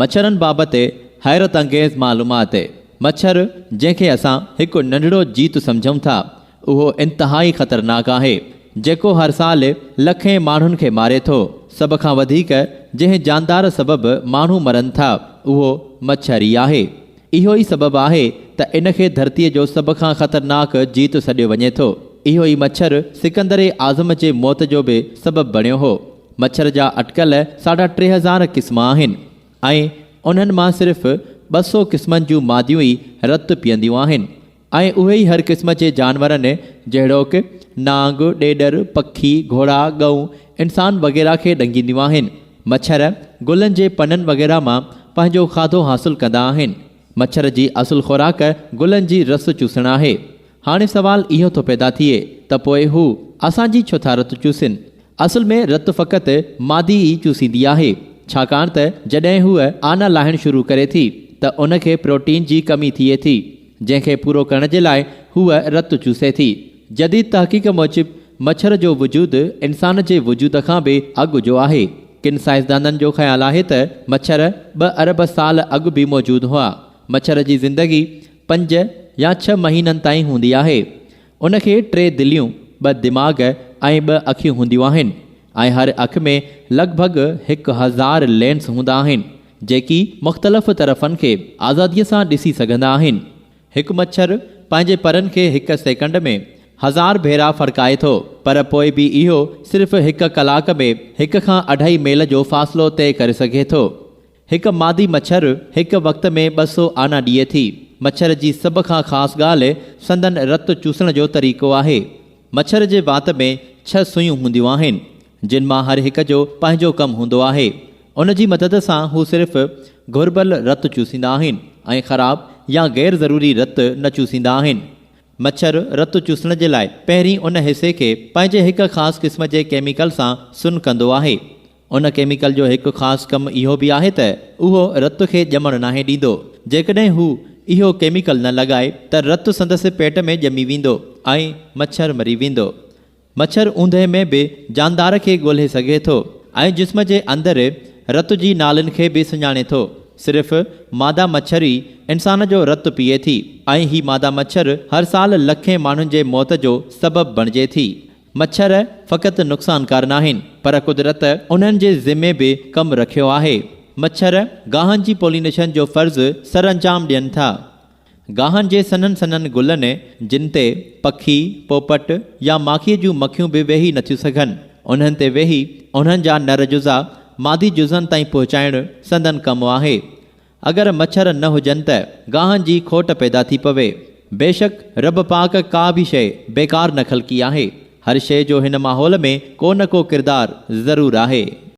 مڇرن بابت حيرت انگيز معلومات، مڇر جنهن کي اسان هڪ ننڍڙو جيت سمجهون ٿا، اهو انتهائي خطرناڪ آهي، جيڪو هر سال لکين ماڻهن کي ماري ٿو. سڀ کان وڌيڪ جنهن جاندار سبب ماڻهو مرن ٿا، اهو مڇر ئي آهي. اهو ئي سبب آهي ته ان کي ڌرتيء جو سڀ کان خطرناڪ جيت سڏيو وڃي ٿو. اهو ئي مڇر سڪندر اعظم جي موت جو به سبب بڻيو هو. مڇر جا اٽڪل ساڍا 3000 قسم آهن ۽ انهن مان صرف 200 قسمن جون ماديون ئي رت پيئنديون آهن ۽ اهي ئي هر قسم جي جانورن جهڙوڪ، نانگ، ڏيڏر، پکي، گهوڙا، ڳئون، انسان وغيره کي ڏنگينديون آهن. مڇر گلن جي پنن وغيره مان پنهنجو کاڌو حاصل ڪندا آهن. مڇر جي اصل خوراڪ گلن جي رس چوسڻ آهي. هاڻي سوال اهو ٿو پيدا ٿئي ته پوء هو اسان جي ڇو ٿا رت چوسين؟ اصل ۾ رت فقط مادي ئي چوسيندي آهي، ڇاڪاڻ ته جڏهن هوء آنا لاهڻ شروع ڪري ٿي ته ان کي پروٽين جي ڪمي ٿئي ٿي، جنهن کي پورو ڪرڻ جي لاء هوء رت چوسي ٿي. جديد تحقيق موجب مڇر جو وجود انسان جي وجود کان به اڳ جو آهي. ڪن سائنسدانن جو خيال آهي ته مڇر ٻه ارب سال اڳ به موجود هئا. مڇر جي زندگي پنج يا ڇهه مهينن تائين هوندي آهي. ان کي ٽي دليون، ٻه دماغ ۽ ٻه اکيون هونديون آهن ۽ هر اک ۾ لڳ ڀڳ 1000 لينس هوندا آهن، جيڪي مختلف طرفن کي آزاديء سان ڏسي سگهندا آهن. هڪ مڇر پنهنجي پرن کي هڪ سيڪنڊ ۾ 1000 ڀيرا ڦڙڪائي ٿو، پر پوء به اهو صرف هڪ ڪلاڪ ۾ هڪ کان اڍائي ميل جو فاصلو طئي ڪري سگهي ٿو. هڪ مادي مڇر هڪ وقت ۾ 200 آنا ڏئي ٿي. مڇر جي سڀ کان خاص ڳالهه سندن رت چوسڻ جو طريقو آهي. مڇر جي وات ۾ ڇهه سوئيون هونديون آهن، جن مان هر هڪ جو پنهنجو ڪم هوندو آهي. ان جي مدد سان هو صرف گهربل رت چوسيندا آهن ۽ خراب يا غير ضروري رت نه چوسيندا آهن. مڇر رت چوسڻ جي لاء پهرين ان حصي کي پنهنجي هڪ خاص قسم جي ڪيميڪل سان سن ڪندو آهي. ان ڪيميڪل جو هڪ خاص ڪم اهو به آهي ته اهو رت کي ڄمڻ ناهي ڏيندو. جيڪڏهن هو اهو ڪيميڪل نه لڳائي ته رت سندس پيٽ ۾ ڄمي ويندو ۽ مڇر مري ويندو. مڇر اوندهه ۾ به جاندار کي ڳولهي سگهي ٿو ۽ جسم جي اندر رت جي نالين کي به سڃاڻي ٿو. صرف مادا مڇر ئي انسان جو رت پيئي ٿي ۽ هي مادا مڇر هر سال لکين ماڻهن جي موت جو سبب بڻجي ٿي. مڇر فقط نقصانڪار ناهن پر قدرت انهن جي ذمي به ڪم رکيو آهي. مڇر گاهن جي پولينيشن جو فرض سرانجام ڏين ٿا. گاهن جي سنهن سنهن گلن جن تي پکي، پوپٽ يا ماکيء جون مکيون به ويهي نٿيون سگهن، انهن تي ويهي انهن جا نر جزا مادي جزن تائين پهچائڻ سندن ڪم آهي. اگر مڇر نه هجن ته گاهن جي کوٽ پيدا ٿي پوي. بيشڪ رب پاڪ ڪا به شيء بيڪار نه خلقي آهي. هر شيء جو هن ماحول ۾ ڪو نه ڪو ڪردار ضرور آهي.